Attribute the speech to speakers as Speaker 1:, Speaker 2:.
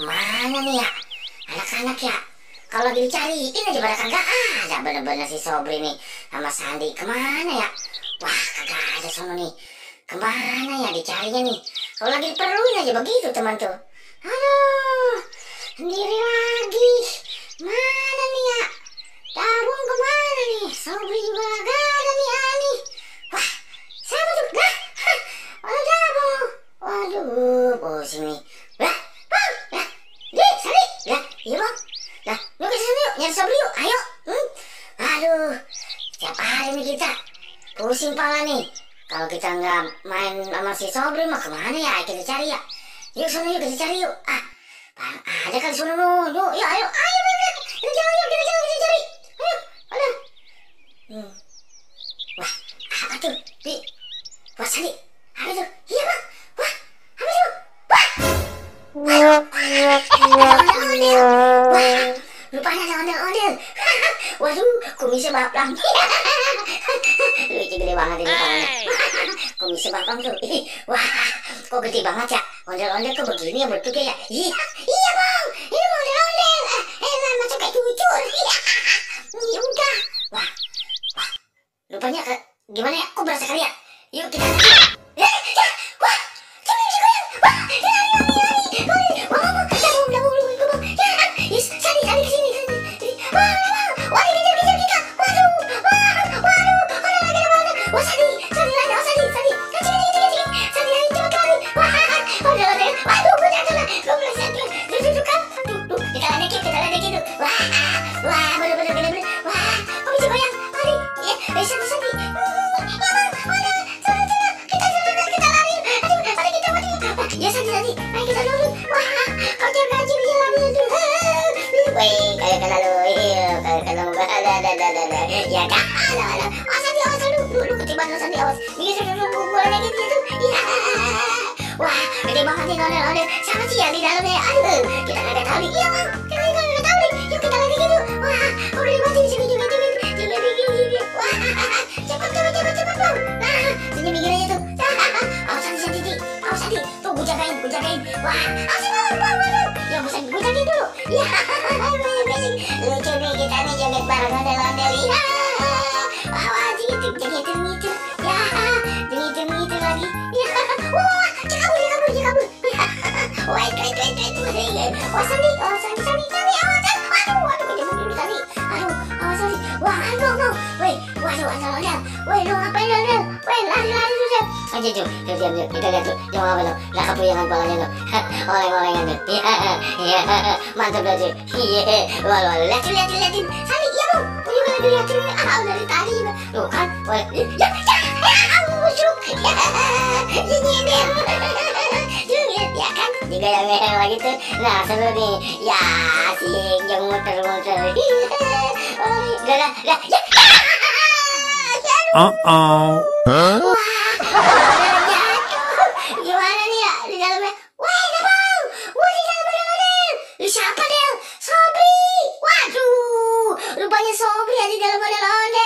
Speaker 1: Mana nih ya? Anak-anak ya. Kalau lagi dicariin aja pada kagak ada. Bener-bener si Sobri nih sama Sandi. Kemana ya? Wah, kagak ada sono nih. Kemana ya dicarinya nih? Kalau lagi diperluin aja begitu teman tuh. Aduh, sendiri lagi. Mana nih ya? Dabung kemana nih? Sobri juga gak ada nih Ani. Wah, siapa tuh? Lah, ada Dabung. Waduh, pusing nih. Lah, Bang, lah, Sandi, lah, iya Bang. Lah, yuk ke sana yuk, nyari Sobri yuk, ayo. Aduh, setiap hari nih kita pusing pala nih. Kalau kita nggak main sama si Sobri mah kemana ya? Kita cari ya. Yuk sana yuk, kita cari yuk. Ah, Bang, ada kan sana no. Yuk, ya, ayo, bener. Kita jalan yuk, kita cari. Ayo, ada. Wah, apa tuh? Wah, Sandi, apa tuh? Iya Bang. Wah, apa tuh? Wah, ondel-ondel. Wah, rupanya ada ondel-ondel. Waduh, kumisnya baplang. Lucu gede banget ini palanya. Kumisnya baplang tuh. Wah, kok gede banget ya? Ondel-ondel kok begini ya bentuknya ya? Iya Bang, ini ondel-ondel. Enak macam kayak cucur. Ya udah. Wah, rupanya gimana ya? Kok berasa kali ya? Yuk kita lihat. Wah, coba bisa goyang. Wah, lari. Wah, dabung. Yes, Sandi kesini. Wah, dikejar kita. Waduh. Ada lagi. Wah, Sandi lari. Sandi, kecil. Sandi lari, cepat lari. Wah, ondel-ondel. Waduh, gue jatuh. Gue meleset. Tuh kan. Tuh, kita ledekin tuh. Wah, bener. Wah, kok bisa goyang? Lari. Ya, Sandi. Ya, Bang, kita lari. Aduh, kita mati. Ya, Sandi. Ayo kita lari. Wah, kocok gaji bisa lari tuh. Wih, kayak kena lu. Ada. Ya, ada. Awas lu ketiban lu Sandi, awas. Ini gue lagi gitu. Ya. Wah, gede banget nih ondel-ondel. Siapa sih yang di dalamnya? Aduh, kita nggak tahu nih. Iya Bang, kita nggak tahu nih. Yuk kita lagi gitu. Wah, udah dimati sini juga. Wah, cepat Bang. Nah, sini minggir aja tuh. Awas Sandi. Tuh gue jagain. Wah, awas Bang. Ya bisa gue jagain dulu. Ya, lucu nih kita nih joget bareng ondel-ondel. Ya, wah, gitu. Ya, gitu lagi. Ya, wah, kabur. Ya, wait. Wah, Sandi. Awas, aduh, kejebak dulu Sandi. Aduh, awas Sandi. Wah, no. Waduh, ondel-ondel. Weh, lu ngapain ondel? Weh, lari sudah. Aja Jum, diam. Kita lihat tuh, jangan apa tuh. Lah kepuyangan palanya tuh. Oleng-olengan tuh. Iya, mantap aja. Iya, wah, liatin. Sandi, iya Bang. Gue juga lagi liatin. Dari tadi juga. Tuh kan, weh, ya, busuk. Nyender. Ya kan, juga yang ngehe lagi tuh. Nah, seru nih. Ya, asik, yang muter-muter. Udah, ya.
Speaker 2: Uh-oh.
Speaker 1: Wah, jatuh. Gimana nih ya di dalamnya? Wah, ada Bang. Wah, di dalam ondel-ondel. Siapa Del? Sobri. Waduh, rupanya Sobri ya di dalam ondel-ondel.